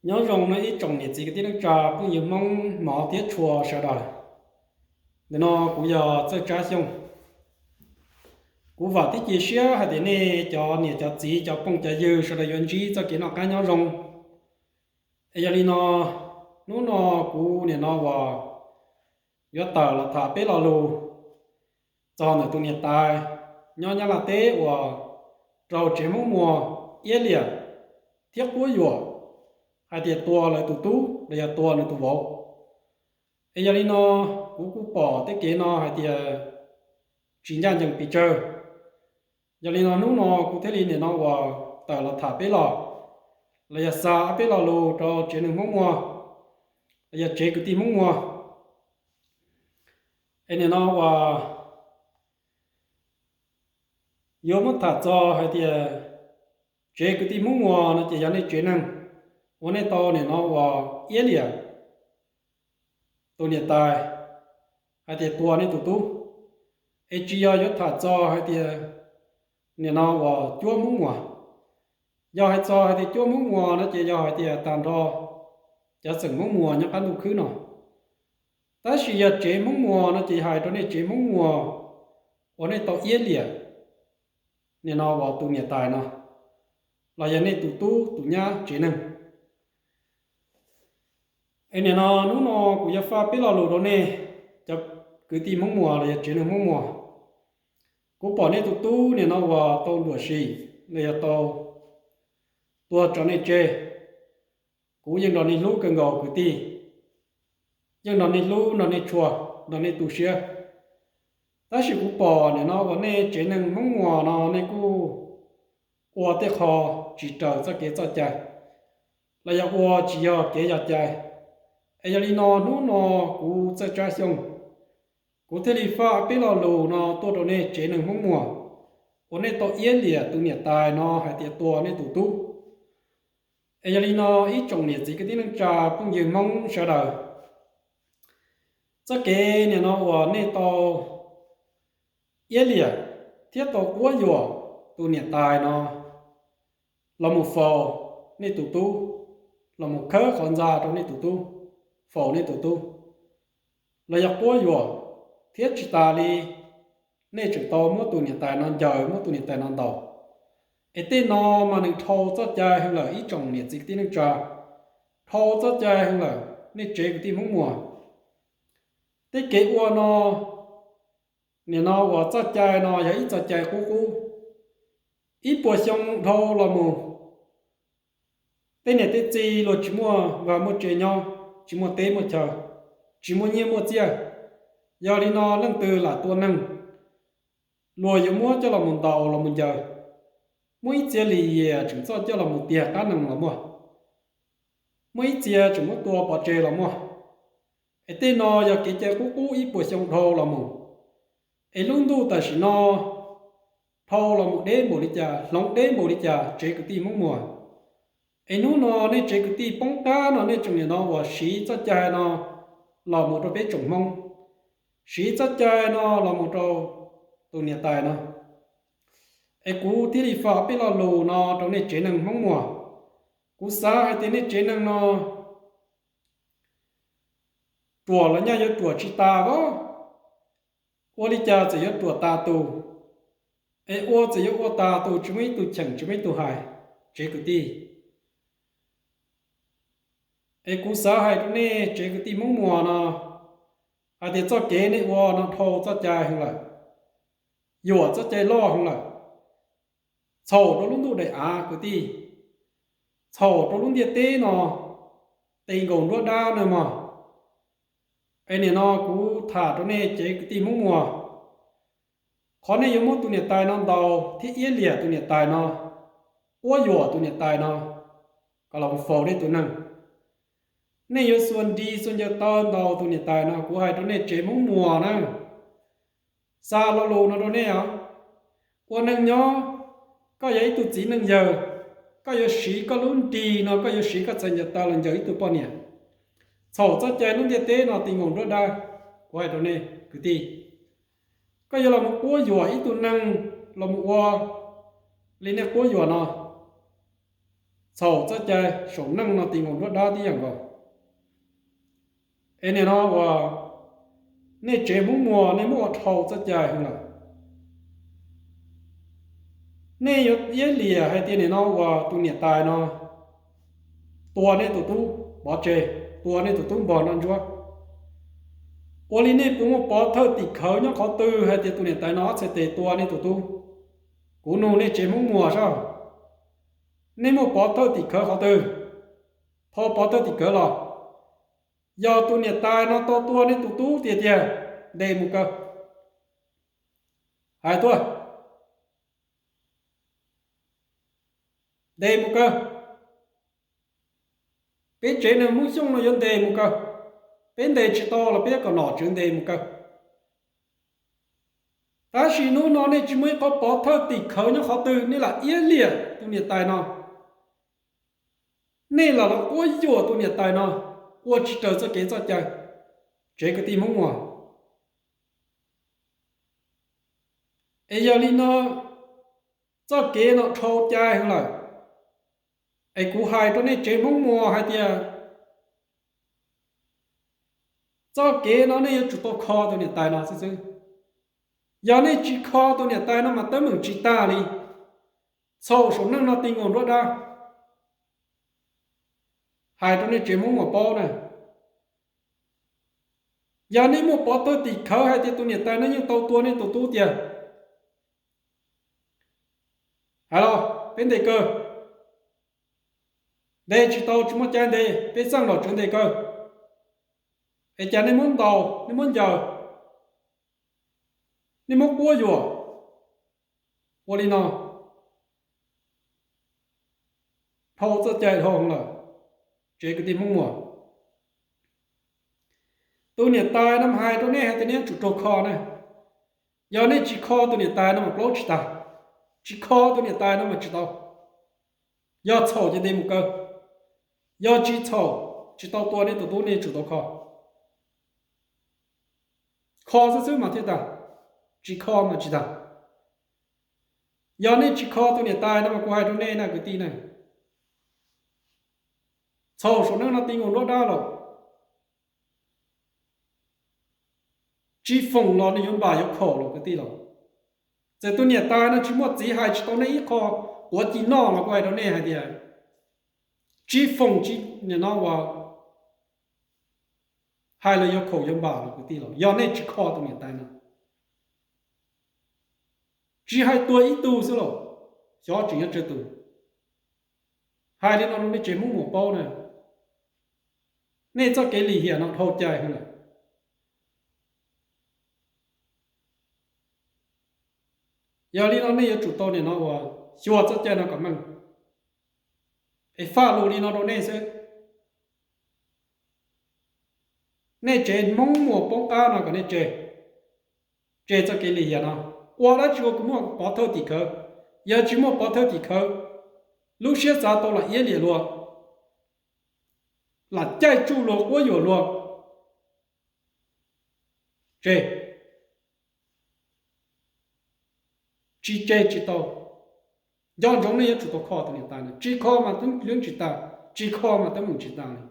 Nyob zoo no ib tsoom niam txiv kwv tij neej tsa phooj ywg Hmoob hmov thiab tshua sawv daws. Ntawm no kuv yog Txawj Tsab Xyooj. Kuv vam thiab cia siab hais tias nej cov niam cov txiv cov phooj cov ywg sawv daws yuav ntsib txoj kev noj qab nyob zoo. Es yog li no, hnub no kuv nim no uas yuav tawm los tham peb lo lus txog ntawm tus niam tais nyob Nyab Laj teb uas raug tsev Hmoob Muas iab liam thiab quab yuam hais tias tua lawv tus tub los yog tua nws tus vauv. Es yog li no, kuv kuj pom tej kev no hais tias tsis ncaj ncees pes tsawg. Yog li no hnub no kuv thiaj li nim no uas tawm los tham peb los, los yog xa ob peb lo lus rau tsev neeg Hmoob Muas, los yog tsev kwv tij Hmoob Muas. Es nim no uas yuav muab tham txog hais tias tsev kwv tij Hmoob Muas no ces yog nej tsev neeg uas nej tau nim no uas iab liam tus niam tais hais tias tua nej tus tub. Es tsis yog yuav tham txog hais tias nim no uas cuab Hmoob Muas. Yog hais txog hais tias cuab Hmoob Muas no ces yog hais tias tag nrho cov xeem Hmoob Muas nyob qab ntuj khwb no. Tab sis yog tsev Hmoob Muas no ces hais rau nej tsev Hmoob Muas uas nej tau iab liam nim no uas tus niam tais no, los yog nej tus tub tus nyab tsev neeg. Es nim no hnub no kuv yuav faj peb lo lus rau nej cov kwv tij Hmoob Muas los yog tsev neeg Hmoob Muas. Kuv pom nej tus tub nim no uas tau nruam sim los yog tau tuag tso nej tseg. Kuv yeej nrog nej hlub kawg nkaus kwv tij, yeej nrog nej hlub, nrog nej tshua, nrog nej tu siab. Tab sis kuv pom nim no uas nej tsev neeg Hmoob Muas no nej kuj ua tej qho tsis raws txoj kev txoj cai, los yog ua tsis yog kev yog cai. Es yog li no hnub no kuv Txawj Tsab Xyooj, kuv thiaj li faj peb lo lus no tuaj rau nej tsev neeg Hmoob Muas uas nej tau iab liam tus niam tais no hais tias tua nej tus tub. Es yog li no ib tsoom niam txiv kwv tij neej tsa phooj ywg Hmoob sawv daws, txoj kev nim no uas nej tau iab liam thiab tau quab yuam tus niam tais no los mus faus nej tus tub, los mus khawb qhov ntxa rau nej tus tub, faus nej tus tub, los yog quab yuam, thiab tsis tas li nej tseem tau muab tus niam tais no ncaws, muab tus niam tais no ntaus. Es tej no mas nws dhau txoj cai heev lawm ib tsoom niam txiv kwv tij neej tsa, dhau txoj cai heev lawm nej tsev kwv tij Hmoob Muas. Tej kev ua no, nim no uas txoj cai no yog ib txoj cai qub qub. Ib puas xyoo dhau los mus, tej niam tej txiv luag tsis muaj vaj muaj tsev nyob, tsis muaj teb muaj chaw, tsis muaj nyiaj muaj txiaj. Yog li no leej twg lam tua neeg, luag yuav muab coj los mus ntaus los mus ncaws. Muaj ib txhia lim hiam tseem txawj coj los mus tiag qab nees los muaj, muaj ib txhia tseem muab tua pov tseg los muaj. Es tej no yog kev cai qub qub ib puas xyoo dhau los mus. Es lub ntuj tam sim no dhau los mus deb npaum li cas, hloov deb npaum li cas tsev kwv tij Hmoob Muas. Es hnub no nej tsev kwv tij poob qab no nej tseem nim no uas siv txoj cai no los mus rau peb tsoom Hmoob, siv txoj cai no los mus rau tus niam tais no. Es kuv thiaj li faj peb lo lus no rau nej tsev neeg Hmoob Muas. Kuv xav hais tias nej tsev neeg no ruam los nyaj yuav ruam tsis tas os. Ua li cas txawm yuav ruam tas tus, es ua txawm yuav ua tas tus, tsis muaj ib tug cheem tsis muaj ib tug hais, tsev kwv tij. Es kuv xav hais rau nej tsev kwv tij Hmoob Muas no hais tias txoj kev nej ua no dhau txoj cai heev lawm, yuam txoj cai loj heev lawm, txhaum rau lub ntuj daim av kwv tij, txhaum rau lub ntiaj teb no, ti nkaus nruab dab na mog. Es nim no kuv tham rau nej tsev kwv tij Hmoob Muas, qhov nej yuav muab tus niam tais no ntaus thiab iab liam tus niam tais no, quab yuam tus niam tais no, kom los faus nej tus neeg. Nej yuav xuas nrig xuas ncaws taw ntaus tus niam tais no, kuv hais rau nej tsev Hmoob Muas na. Xa lo lus no rau nej os. Ua neeg nyob, koj yog ib tug txiv neej yawg, koj yuav siv koj lub nrig no, koj yuav siv koj txhais ncaws taw los ncaws ib tug poj niam. Txhaum txoj cai lub ntiaj teb no ti nkaus nruab dab. Kuv hais rau nej kwv tij, koj yuav los mus quab yuam ib tug neeg los mus ua li nej quab yuam no, txhaum txoj cai saum neej no ti nkaus nruab dab tib yam nkaus. Es nim no uas nej tsev Hmoob Muas nej muab ua dhau txoj cai heev lawm. Nej yuav iab liam hais tias nim no uas tus niam tais no tua nej tus tub pov tseg, tua nej tus tub npog noj ntsuab. Ua li nej puas muaj pov thawj tim khawv nyob qhov twg hais tias tus niam tais no ob txhais tes tua nej tus tub? Kuv nug nej tsev Hmoob Muas soj, nej muaj pov thawj tim khawv qhov twg? Tho pov thawj tim khawv los. Yog tus niam tais no tau tua nej tus tub tiag tiag, ntes mus kaw. Hais tuaj, ntes mus kaw. Peb tsev neeg Hmoob Xyooj no yuav ntes mus kaw. Peb ntes tsis tau los peb kom nom tswv ntes mus kaw. Tab sis hnub no nej tsis muaj ib qho pov thawj tim khawv nyob qhov twg, nej lam iab liam tus niam tais no. Nej lam los quab yuam tus niam tais no, ua tsis raws txoj kev txoj cai, tsev kwv tij Hmoob Muas. Es yog li no, txoj kev no dhau cai heev lawm. Es kuv hais rau nej tsev Hmoob Muas hais tias txoj kev no nej yuav tsum tau kho tus niam tais no xwb xwb. Yog nej tsis kho tus niam tais no mas teeb meem tsis tag li. Txhaum saum neej no ti nkaus nruab dab. Hais rau nej tsev Hmoob Muas paub na, yog nej muaj pov thawj tim khawv hais tias tus niam tais no yeej tau tua nej tus tub tiag, hais los peb ntes kaw. Ntes tsis tau tsis muaj cai ntes, peb txeej nom tswv ntes kaw. Es cas nej muab ntaus, nej muab ncaws, nej muab quab yuam ua li no, dhau txoj cai dhau lawm, tsev kwv tij Hmoob Muas. Tus niam tais no mas hais rau nej hais tias nej yuav tsum raug kho na. Yog nej tsis kho tus niam tais no mas plaub tsis tag, tsis kho tus niam tais no mas tsis tau. Yog txhaum ces ntes mus kaw, yog tsis txhaum, tsis tau tua nej tus tub nej yuav tsum tau kho. Kho xwb xwb mas thiaj tag, tsis kho mas tsis tag. Yog nej tsis kho tus niam tais no mas kuv hais rau nej na kwv tij na, txhaum saum neej no ti nkaus nruab dab los, tsis foom los nws yuav npam yuav khaum los kwv tij los. Txawm tus niam tais no tsis muaj txiv hais tsis tau nej ib qho quav ci noj los kuv hais rau nej hais tias tsis foom tsis nim no uas hais los yuav khaum yuav npam los kwv tij los, yog nej tsis kho tus niam tais no. Tsis hais tuag ib tug xwb los, xyov tseem yuav tsawg tus. Hais li no rau nej tsev Hmoob Muas paub na, nej txoj kev lim hiam no dhau cai heev lawm. Yog li no nej yuav tsum tau nim no uas xyuas txoj cai no kom meej. Es faj lus li no rau nej xwb. Nej tsev Hmoob Muas poob qab no kom nej tseg, tseg txoj kev lim hiam no. Ua dab tsi ua kom muaj pov thawj tim khawv. Yog tsis muaj pov thawj tim khawv, lub siab xav tau lam iab liam luag, lam caij tsuj luag quab yuam luag, tseg. Tsis tseg tsis tau. Nco ntsoov nej yuav tsum tau kho tus niam tais no, tsis kho mas teeb meem tsis tag, tsis kho mas teeb meem tsis tag li.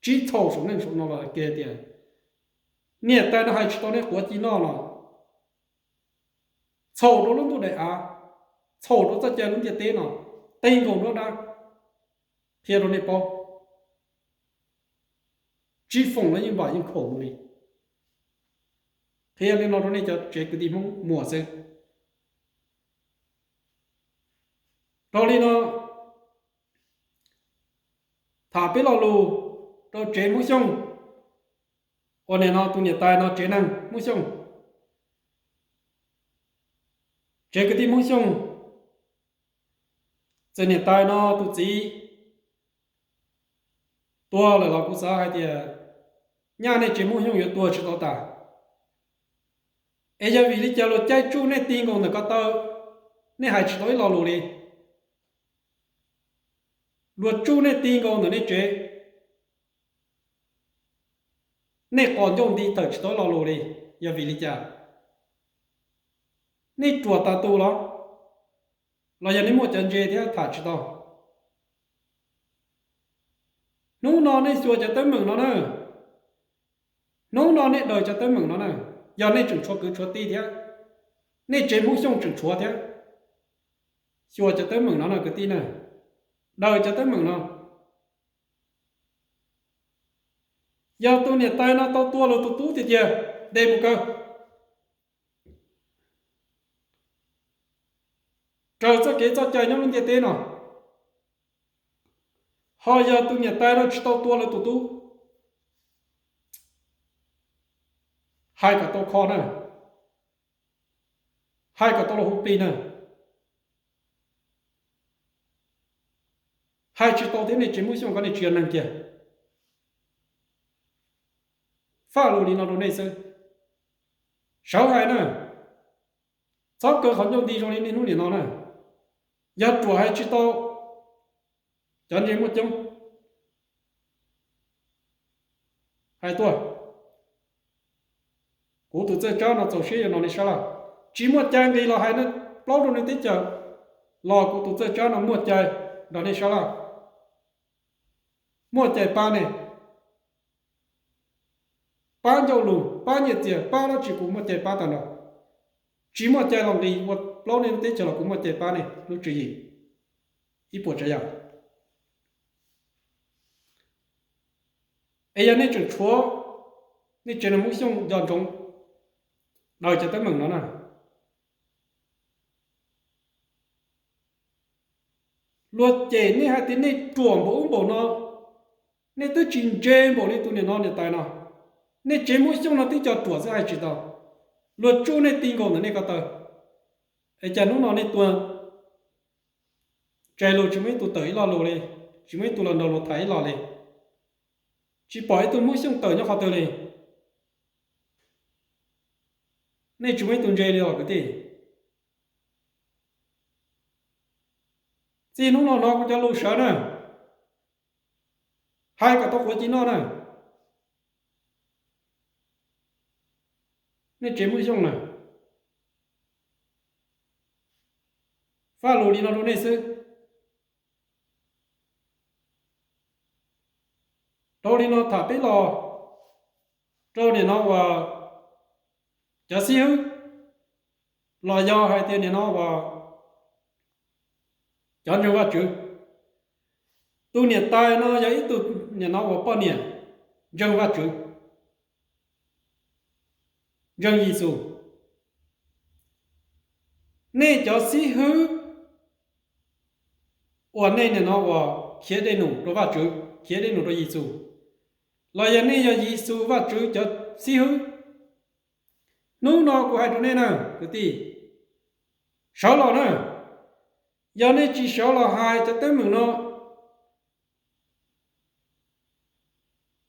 Tsis txhaum saum neej saum no los kiag tias niam tais no hais tsis tau nej quav ci noj los, txhaum rau lub ntuj daim av, txhaum rau txoj cai lub ntiaj teb no, teg nkaus nruab dab, qhia rau nej paub. Tsis foom los yeej npam yeej khaum mus li. Qhia li no rau nej cov tsev kwv tij Hmoob Muas xwb. Dhau li no, tham peb lo lus rau tsev Hmoob Xyooj, uas nim no tus niam tais no tsev neeg Hmoob Xyooj, tsev kwv tij Hmoob Xyooj, txawm niam tais no tus txiv tuag lawm los kuv xav hais tias nyaj nej tsev Hmoob Xyooj yuav tuag tsis tau tas. Es yog vim li cas luag caij tsuj nej ti nkaus ntawm ko taw, nej hais tsis tau ib lo lus li. Luag tsuj nej ti nkaus ntawm nej tsev, nej qos ncauj nti tawm tsis tau ib lo lus li. Yog vim li cas? Nej ruam tas tus los, los yog nej muaj cov ntse thiab tham tsis tau? Hnub no nej xyuas cov teeb meem no na, hnub no nej daws cov teeb meem no na, yog nej tseem tshuav kwv tshuav tij thiab, nej tsev Hmoob Xyooj tseem tshuav thiab, xyuas cov teeb meem no na kwv tij na, daws cov teeb meem no. Yog tus niam tais no tau tua lawv tus tub tiag tiag, ntes mus kaw, raws txoj kev txoj cai nyob lub ntiaj teb no. Ho yog tus niam tais no tsis tau tua lawv tus tub, hais kom tau kho na, hais kom tau los hu plig na, hais tsis tau thiab nej tsev Hmoob Xyooj ko nej tsis yog neeg kiag. Faj lus li no rau nej xwb, sawv hais na, txhob kaw qhov ncauj nti zoo li niaj hnub niam no na. Yog ruam hais tsis tau, cov ntse muaj coob, hais tuaj. Kuv tus txawj tsab no txaus siab yuav nrog nej sab laj, tsis muaj cai nqis los hais plaub rau nej teb chaws, los kuv tus txawj tsab no muaj cai nrog nej sab laj, muaj cai pab nej, pab ncauj lus, pab nyiaj txiag, pab dab tsi kuv muaj cai pab tag nrho. Tsis muaj cai los nqis ua plaub nej teb chaws los kuv muaj cai pab nej lub tswv yim ib puas tsav yam. Es yog nej tseem tshuav, nej tsev neeg Hmoob Xyooj nco ntsoov daws cov teeb meem no na. Luag cem nej hais tias nej ruam npaum ub npaum no, nej twb tsis ntse npaum li tus niam no niam tais no. Nej tsev Hmoob Xyooj no twb cov ruam xwb hais tsis tau. Luag tsuj nej ti nkaus ntawm nej ko taw. Es cas hnub no nej tuag tsais lus tsis muaj ib tug tawm ib lo lus li, tsis muaj ib tug los nrog luag tham ib lo li, tsis pom ib tug Hmoob Xyooj tawm nyob qhov twg li. Nej tsis muaj ib tug ntse li os kwv tij. Txij hnub no hnov kuv cov lus sawv na, hais kom tau quav ci noj na. Nej tsev Hmoob Xyooj na, faj lus li no rau nej xwb. Dhau li no tham peb los rau nim no uas cov xib hwb, los yog hais tias nim no uas cov ntseeg Vajtswv. Tus niam tais no yog ib tug nim no uas poj niam ntseeg Vajtswv, ntseeg Yexus. Nej cov xib hwb uas nej nim no uas khiav dej num rau Vajtswv, khiav dej num rau Yexus, los yog nej yog Yexus Vajtswv cov xib hwb, hnub no kuv hais rau nej na kwv tij, sawv los na. Yog nej tsis sawv los hais cov teeb meem no,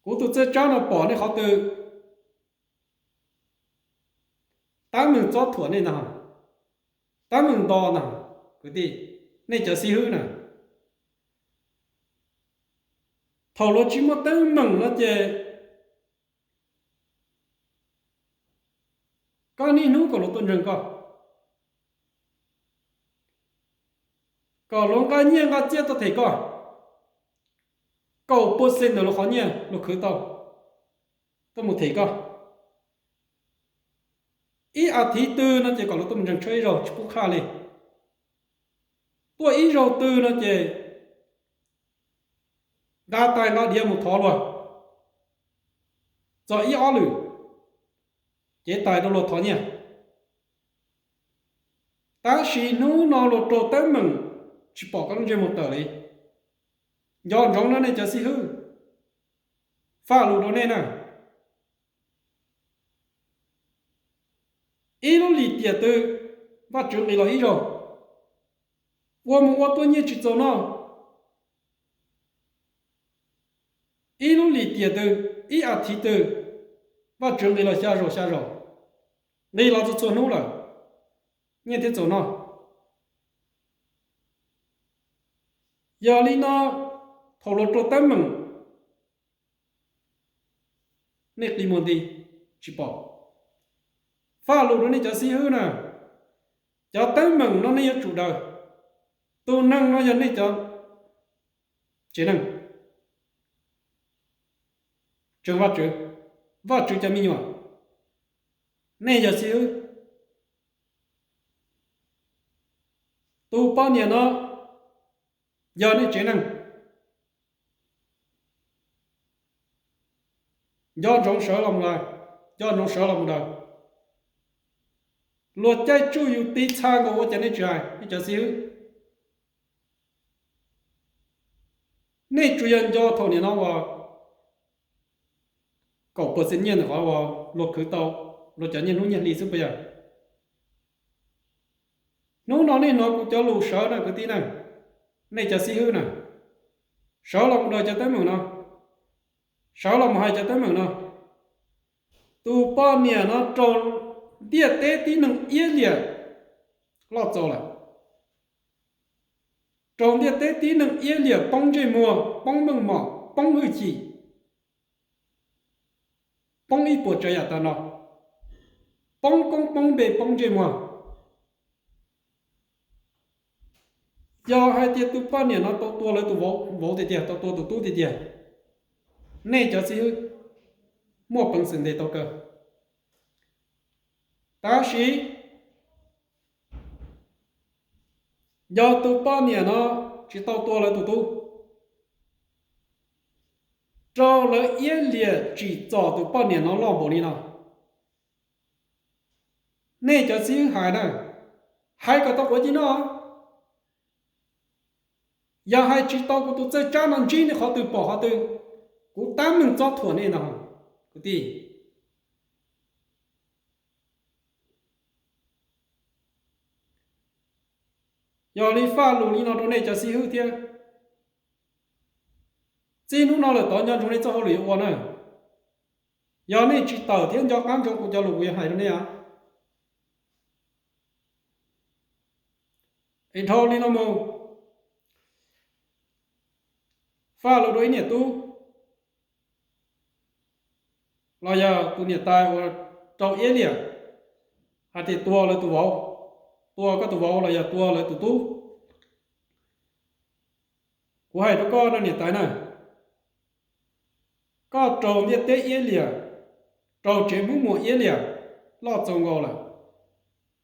kuv tus txawj tsab no pom nej qhov twg, tab meeg txob thuam nej ntag, tab meeg nto ntag kwv tij, nej cov xib hwb na. Thaum luag tsis muaj teeb meem no ces koj niaj hnub kom luag tuaj ntseeg koj, kom luag nqa nyiaj nqa txiaj tuaj them koj, kaum pua xees ntawm luag qhov nyiaj luag khwv tau, tuaj mus them koj. Ib as thiv twg no ces kom luag tuaj mus ntseeg tshawb ib zaug tsis pub qhaj li. Tuaj ib zaug twg no ces nqa tais nqa diav mus thov luag txog ib ob lwm, cev tais rau luag thov nyiaj. Tab sis hnub no luag raug teeb meem, tsis pom koj lub ntsej muag tawm li. Nco ntsoov na nej cov xib hwb, faj lus rau nej na. Ib lub lim tiam twg Vajtswv nqis los ib zaug, ua mus ua tuaj nyiaj tsis txaus noj. Ib lub lim tiam twg, ib as thiv twg, Vajtswv nqis los xya zaus xya zaus, nqis los txhua txhua hnub lawm, nyiaj thiaj txaus noj. Yog li no, thaum luag raug teeb meem, nej qi muag nti tsis pom. Faj lus rau nej cov xib hwb na, cov teeb meem no nej yuav tsum daws. Tus neeg no yog nej cov tsev neeg, Vaj Tswv, Vaj Tswv cov me nyuam, nej cov xib hwb, tus poj niam no yog nej tsev neeg. Nco ntsoov sawv los mus lawm, nco ntsoov sawv los mus lawm. Luag caij tsuj yus tiv txha nkaus ua cas nej tsis hais, nej cov xib hwb. Nej tsuas yog nco thaum niam no uas kaum percent nyiaj ntawm qhov uas luag khwv tau luag cov nyiaj hnub nyiaj hli xwb puas yog? Hnub no nej hnov kuv cov lus sawv na kwv tij na, nej cov xib hwb na, sawv los mus daws cov teeb meem no, sawv los mus hais cov teeb meem no. Tus poj niam no raug ntiaj teb tib neeg iab liam loj txaus lawm. Raug ntiaj teb tib neeg iab liam poob ntsej muag, poob meej mom, poob hwj chim, poob ib puas tsav yam tag no, poob koob poob npe poob ntsej muag. Yog hais tias tus poj niam no tau tua lawv tus vauv tiag tiag, tau tua tus tub tiag tiag, nej cov xib hwb muaj peev xwm ntes tau kawg. Tab sis yog tus poj niam no tsis tau tua lawv tus tub, raug lawv iab liam tsim txom tus poj niam no loj npaum li no, nej cov xib hwb hais na, hais kom tau quav ci noj. Yog hais tsis tau kuv tus txawj tsab no ntsib nej qhov twg pom qhov twg, kuv tab meeg txob thuam nej no kwv tij. Yog li faj lus li no rau nej cov xib hwb thiab, txij hnub no lawm tod nco ntsoov nej txoj hauj lwm yuav ua na. Yog nej tsis tawm thiab nco qab ntsoov kuv cov lus kuv yuav hais rau nej os. Es dhau li no mus, faj lus rau ib niam tub los yog tus niam tais uas raug iab liam hais tias tua lawv tus vauv, tua koj tus vauv los yog tua lawv tus tub. Kuv hais rau koj no niam tais na, koj raug ntiaj teb iab liam, raug tsev hmub muag iab liam loj txaus nkaus lawm,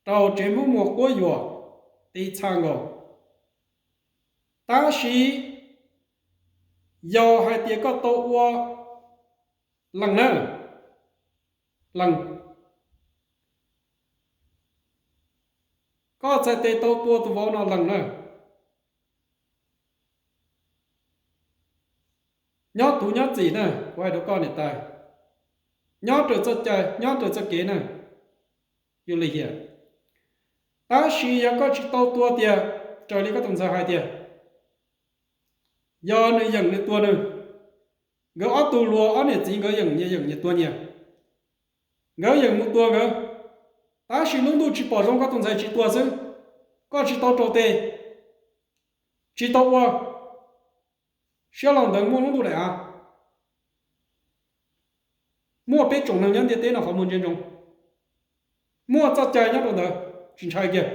raug tsev hmub muag quab yuam tiv txha nkaus. Tab sis yog hais tias koj tau ua lees na, lees, koj txhais tes tau tua tus vauv no lees na. Nyob tus nyob txim na, kuv hais rau koj niam tais, nyob raws txoj cai, nyob raws txoj kev na, yus li hiam. Tab sis yog koj tsis tau tua tiag, raws li koj tus ntxhais hais tias, yog nws yeem nws tua nws, nkawd ob tug luag ob niam txiv nkawd yeem nyias yeem nyias tua nyias, nkawd yeem mus tua nkawd, tab sis lub ntuj tsis pom zoo koj tus ntxhais tsis tua xwb, koj tsis tau rau tes, tsis tau ua, siab los ntawd muaj lub ntuj daim av. Muaj peb tsoom neeg nyob ntiaj teb no qhov muag ntsia ntsoov, muaj txoj cai nyob rau ntawd, tsis ntshai kiag.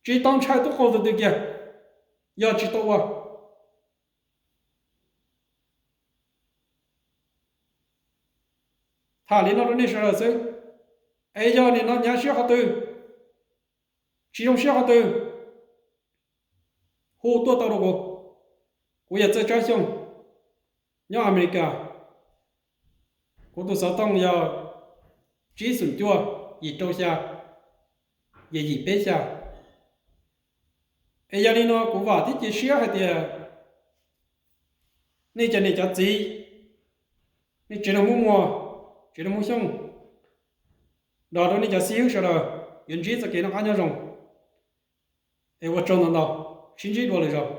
Tsis tau ntshai tub qaug tus twg kiag, yog tsis tau ua. Tham li no rau nej sawv daws xwb, es yog nim no hnyav siab qhov twg, tsis zoo siab qhov twg, hu tuaj tau rau kuv. Kuv yog Txawj Tsab Xyooj, nyob Amelikas. Kuv tus xov tooj yog tsib xoom cuaj, yim rau xya, yim yim peb xya. Es yog li no kuv vam thiab cia siab hais tias nej cov niam cov txiv, nej tsev neeg Hmoob Muas, tsev neeg Hmoob Xyooj, nrog rau nej cov xib hwb sawv daws yuav ntsib txoj kev noj qab nyob zoo. Es ua tsaug ntau ntau, sib ntsib dua lwm zaus.